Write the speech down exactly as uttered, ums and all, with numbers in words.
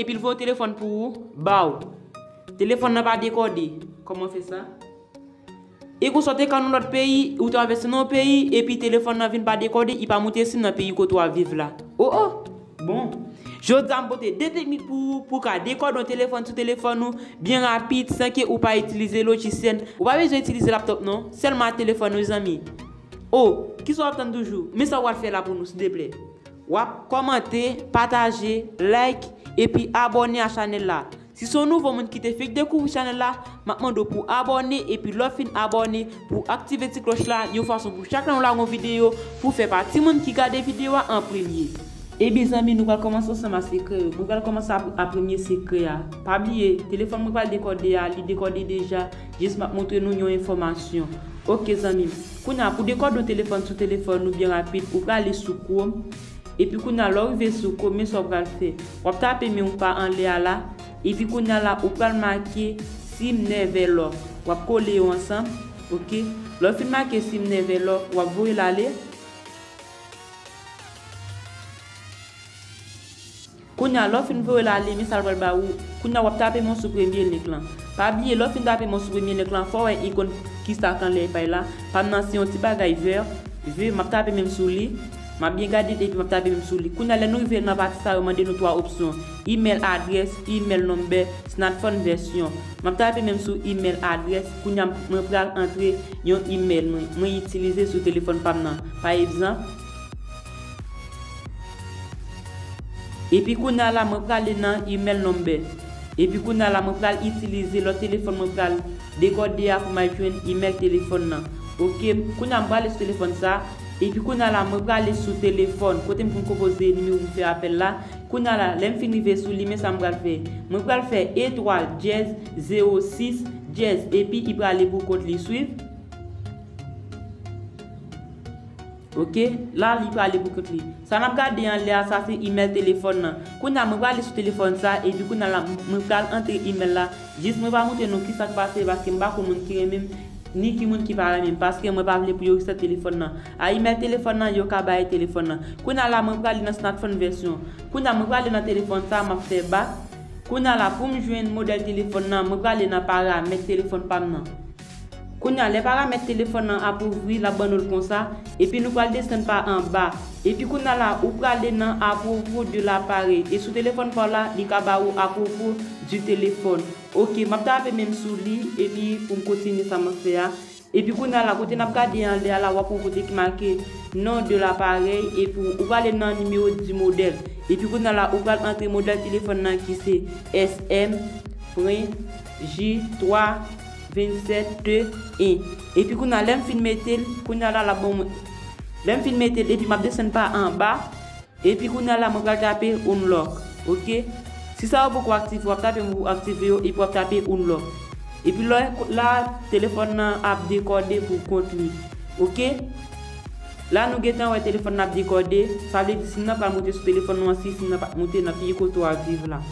epi l voye telefòn pou ou, ba w. Telefòn nan pa dekòde. Kòman fè sa? E konsa w te ka nan lòt peyi, ou travèse nan yon peyi, epi telefòn nan vin pa dekòde, li pa montre sim nan peyi kote w ap viv la. O, o! Bon. Jodi a m pote de teknik pou ou, pou w ka dekòde yon telefòn sou telefòn ou, byen rapid, san ke ou pa itilize lojisyèl. Ou pa bezwen itilize laptòp non, sèlman telefòn ou, zanmi. O, kisa w ap tann toujou? Men sa w pral fè la pou nou, silteplè. W ap kòmante, pataje, like, epi abòne a chanèl la. Si se yon nouvo moun ki te fenk dekouvri chanèl la, m ap mande w pou w abòne, epi lè w fin abòne, pou w aktive ti klòch la, yon fason pou chak lè nou lage yon videyo, pou w fè pati moun ki gade videyo a an premye. Ebyen zanmi, nou pral kòmanse ansanm a sekrè yo. Mwen pral kòmanse a, a premye sekrè a. Pa bliye, telefòn mwen pral dekòde a, li dekòde deja, jis m ap montre nou yon enfòmasyon. Oke zanmi m, kounye a pou dekòde yon telefòn sou telefòn ou byen rapid, ou prale sou Chrome. Epi kounye a lè w rive sou Chrome, men sa w pral fè. W ap tape men w pa anlè a la. Epi kounye a la, ou pral make sim never lock. W ap kole yo ansanm. Oke. Lè w fin make sim never lock, w ap voye l ale. Kounye a, lè w fin voye l ale, men sa l pral ba ou. Kounye a, w ap tape men w sou premye link lan. Pa bliye, lè w fin tape men w sou premye link lan, fò w wè ikòn kisa k anlè pay la. Pa m nan se yon ti bagay vè. Vè, m ap tape men m sou li. M ap byen gade l epi m ap tape men m sou li. Kounye a, lè nou rive nan pati sa, yo mande nou twa opsyon. Email address, email number, smartphone version. M ap tape men m sou email address. Kounye a, mwen pral antre yon email mwen, mwen itilize sou telefòn pa m nan. Pa egzanp, Epi kounye a la, mwen prale nan email number. Epi kounye a la, mwen pral itilize lòt telefòn mwen pral dekòde a pou m al jwenn email telefòn nan. Oke, kounye a m prale sou telefòn sa. Epi kounye a la, mwen prale sou telefòn kote m konn konpoze nimewo pou m fè apèl la. Kounye a la, lè m fin rive sou li, men sa m pral fè. Mwen pral fè etwal dyèz zewo sis dyèz epi li prale pou kont li swiv. Oke, la li prale pou kont li. Sa n ap gade anlè a, sa se email telefòn nan. Kounye a mwen prale sou telefòn sa, epi kounye a la mwen pral antre email la. Jis mwen pa montre nou kisa k pase, paske m pa konn moun ki renmen m, ni ki moun ki pa renmen m, paske mwen pa vle pou yo resèt telefòn nan. A email telefòn nan, yo ka bare telefòn nan. Kounye a la mwen prale nan smartphone version. Kounye a mwen prale nan telefòn sa, m ap fè back. Kounye a la pou m jwenn modèl telefòn nan, mwen prale nan paramèt telefòn pa m nan. Kounye a, lè paramèt telefòn nan ap ouvri, l ap ban nou l konsa, epi nou pral desann pa anba. Epi kounye a la, ou prale nan à propos de l'appareil. E sou telefòn pa w la, li ka ba ou à propos du téléphone. Oke, m ap tape men m sou li, epi pou m kontinye sa m ap fè a. Epi kounye a la, kote n ap gade anlè a la, w ap wè yon kote ki make nom de l'appareil, epi ou prale nan nimewo du modèle. Epi kounye a la, ou pral antre modèl telefòn nan ki se S M pwen J twa vennsèt T en. Epi kounye a, lè m fin mete l, kounye a la, l ap ban mwen. Lè m fin mete l, epi m ap desann pa anba. Epi kounye a la, mwen pral tape unlock. Oke? Si sa yo poko aktive, w ap tape men pou aktive yo, epi w ap tape unlock. Epi lè la, telefòn nan ap dekòde pou kont li. Oke? La, nou gentan wè telefòn nan ap dekòde. Sa vle di sim nan pral monte sou telefòn nou an si sim nan pa t monte nan peyi kote w ap viv la.